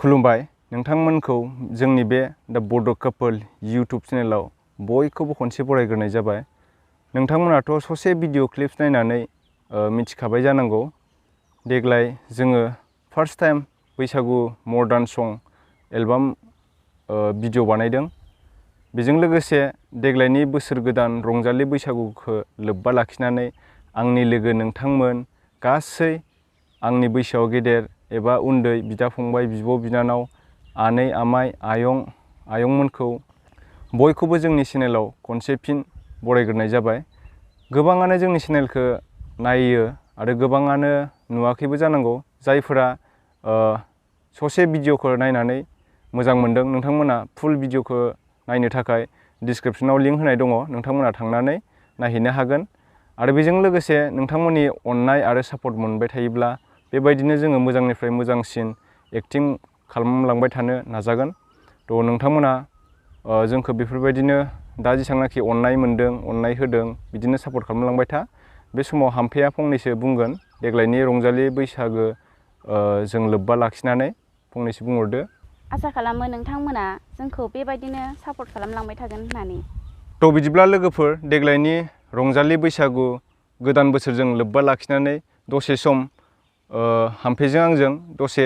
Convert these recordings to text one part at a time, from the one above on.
खुलुमबाय नोंथांमोनखौ जोंनि बे दा बड' कापोल यूट्यूब चेनेलाव बयखौबो खनसे बरायग्रोनाय जाबाय। नोंथांमोनाथ' ससे भिडिअ क्लिप्स नायनानै मिथिखाबाय जानांगौ। देग्लाय जोङो फार्स्ट टाइम बैसागु मडार्न सं एलबाम भिडिअ बानायदों। बेजों लोगोसे देग्लायनि बोसोर गोदान रंजालि बैसागुखौ लोब्बा लाखिनानै आंनि लोगो नोंथांमोन गासै आंनि बैसोआव गेदेर एबा उन्दै बिदा फंबाय बिब' बिनानाव आनै आमाय आयंमोनखौ बयखौबो जोंनि चेनेलाव खनसे फिन बरायग्रोनाय जाबाय। गोबाङानो जोंनि चेनेलखौ नायो आरो गोबाङानो नुवाखैबो जानांगौ। जायफोरा ससे भिडिअखौ नायनानै मोजां मोनदों नोंथांमोना फुल भिडिअखौ नायनो थाखाय डिसक्रिप्शनाव लिंक होनाय दङ, नोंथांमोना थांनानै नायहैनो हागोन। आरो बेजों लोगोसे नोंथांमोननि अननाय आरो सापर्ट मोनबाय थायोब्ला बेबायदिनो जोङो मोजांनिफ्राय मोजांसिन एक्टिं खालामलांबाय थानो नाजागोन। थ' नोंथांमोना जोंखौ बेफोरबायदिनो दा जेसेबांनाखि अननाय मोनदों अननाय होदों बिदिनो सापर्ट खालामलांबाय था। बे समाव हाम्फेया फंनैसो बुंगोन देग्लायनि रंजालि बैसागो जों लोब्बा लाखिनानै फंनैसो बुंहरदो। आसा खालामो नोंथांमोना जोंखौ बेबायदिनो सापर्ट खालामलांबाय थागोन होननानै। थ' बिदिब्ला लोगोफोर देग्लायनि रंजालि बैसागु गोदान बोसोरजों लोब्बा लाखिनानै दसे सम हाम्फेजों आंजों दसे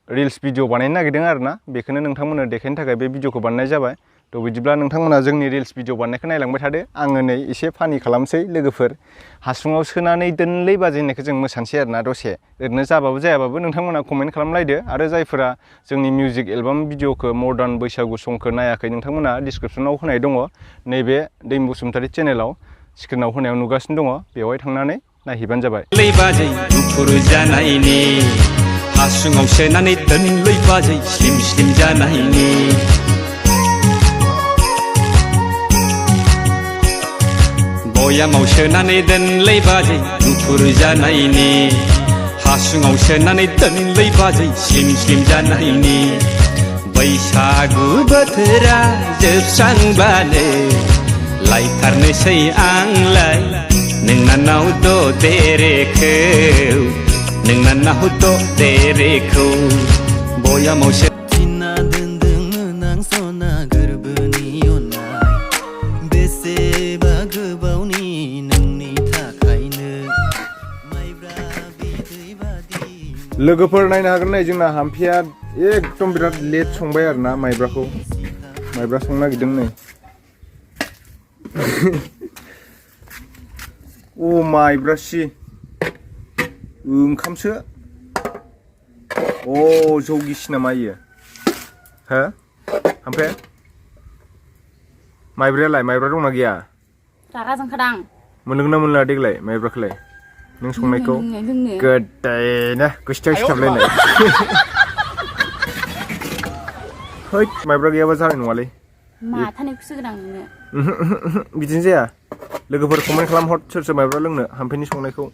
रिल्स भिडिअ बानायनो नागिरदों आरोना, बेखौनो नोंथांमोननो देखायनो थाखाय बे भिडिअखौ बानायनाय जाबाय। थ' बिदिब्ला नोंथांमोना जोंनि रिल्स भिडिअ बानायनायखौ नायलांबाय थादो। आङो नै एसे फानि खालामसै लोगोफोर, हासुङाव सोनानै दोनलै बाजेननायखौ जों मोसानोसै आरोना दसे। ओरैनो जाबाबो जायाबाबो नोंथांमोना कमेन्ट खालामलायदो। आरो जायफोरा जोंनि मिउजिक एलबाम भिडिअखौ मडार्न बैसागु संखौ नायाखै नोंथांमोना डिसक्रिप्शनाव होनाय दङ, नैबे दैम बसुमतारी चेनेलाव स्क्रिनाव होनायाव नुगासिनो दङ, बेवहाय थांनानै नायहैबानो जाबाय। हासुङाव सोनानै दोनलै बाजै स्लिम स्लिम जानायनि बयामाव सोनानै दोनलै बाजै गुफुर जानायनि हासुङाव सोनानै दोनलै बाजै स्लिम स्लिम जानायनि बैसागु बोथोरा जोबस्रांबानो लायथारनोसै आंलाय नोंनानाव ददेरेखौ नोंनानाव ददेरेखौ बयामाव सोना दोनदोंमोन आं सना गोरबोनि अननाय बेसेबा गोबावनि नोंनि थाखायनो माइब्रा बिदै बादि। लोगोफोर नायनो हागोन नै जोंना हाम्फेया एकदम बिराद लेट संबाय आरोना माइब्राखौ। माइब्रा संनो नागिरदों नै। अ माइब्रासि ओंखामसो। अ जौ गिसि नामा इयो? हो हाम्फे माइब्रायालाय माइब्रा दंना गैया? रागा जोंखादां। मोनलोंना मोनला देग्लाय माइब्राखौलाय नों संनायखौ? गोदैनो गोसोथाव सिथाबलायनाय। हैद माइब्रा गैयाबा जानाय नङालै। माथानिखौसो होगोन आं नोंनो। बिदिनो जाया। लोगोफोर कमेन्ट खालामहर सोर सोर माइब्रा लोंनो हाम्फेनि संनायखौ।